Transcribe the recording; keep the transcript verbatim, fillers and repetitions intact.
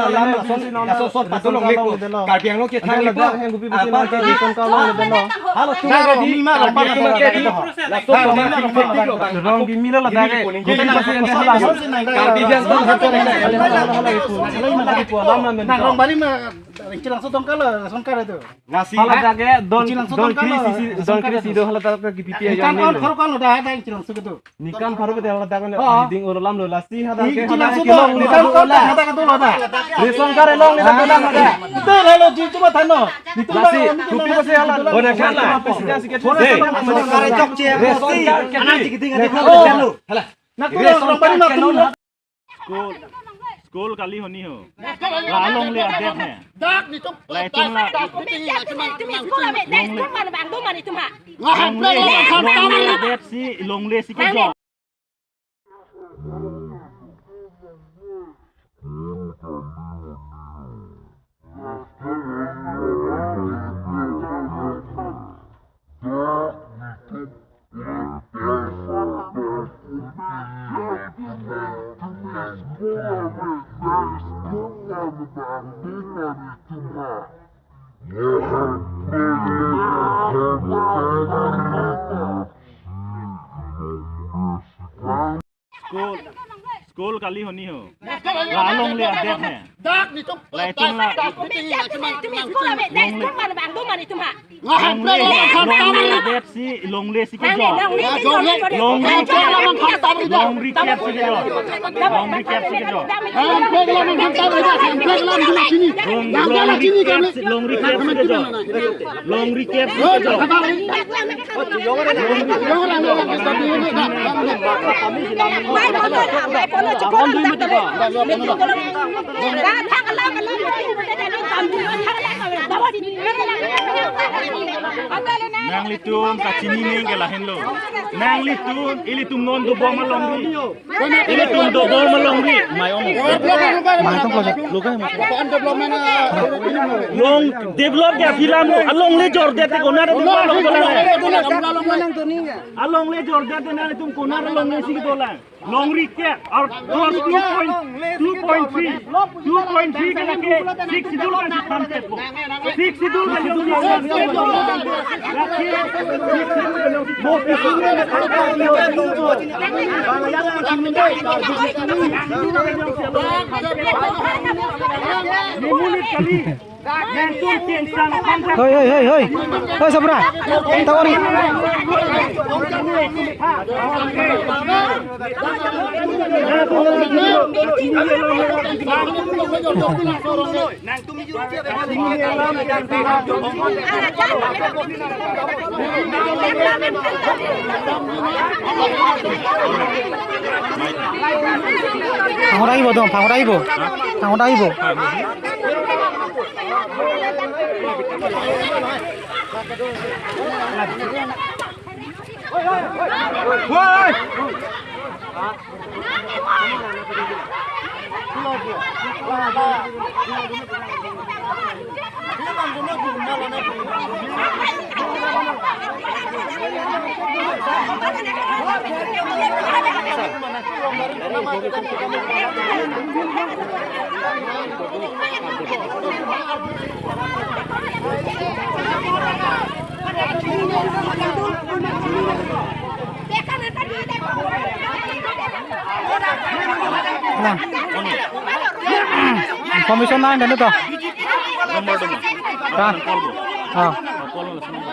alam lason, lason son patulongle pu. Karbi Anglong kethang le pu. Apa ke di? Halo, tu Nang ke di? Rongmi ma, Karbi Anglong ke di? Lason son ma, tik tik lo, Bang. Rong kimi lo ladak ke. Kopi pasi yang salah. Karbi Anglong. Nang Rongbari ma, Ingchilangso Dongka lo, lason kar itu. Nasi. Hala dake don, Ingchilangso Dongka lo, lason kar itu. Don kri si do hala dake K P P ayo. Nikan kon khoro kon lo dah, ada Ingchilangso gitu. Nikan pharo bete hala dake. Oh. Ding oro lam lo lasi hala dake. Ingchilangso Dongka, nikan kon dah, ada gitu lo dah. Ration card elong ni dah hala. Itu lalu ji cuma thano. Itu lasi, kopi pasi hala. Bona kala. Ration card. Ration card. Anak jigiding ada lo. Hala. Nak tu Ration Rongbari card nak tu. School, school kali honi ho. La alongle adet he. Dak ni tum. La itum la. Dak ni tum. Alongle, alongle adet si longle si kejok. School, school kali honi ho. La alongle adet he. Dak ni tum. La itum la. Longle, longle adet si longle si kejok. Longle, long recap si kejok. Long recap si kejok. Long, long recap si, long recap si kejok. Long recap si kejok. Nanglitum kachini ning ke lahenlo. Nanglitum, ilitum non dobom alongri. Ilitum dobom alongri. Mai ong. Mai tong ko. Lo kai mai. Long develop ke film lo. Alongle jor det te kona do along dolang. Alongle jor det te nanglitum kona alongle si dolang. Long recap or, or two point, two point three, two point three ke lake Sixth Schedule ka si than te po. Sixth Schedule ka si than te po. Hoi, hoi, hoi, hoi. Hoi, Sapra. Tawari. Phangor ahibo dong, phangor ahibo. Phangor ahibo. Na. Information nang, dan itu. Nomor dua. Kan? Nomor dua. Ah. Nomor dua.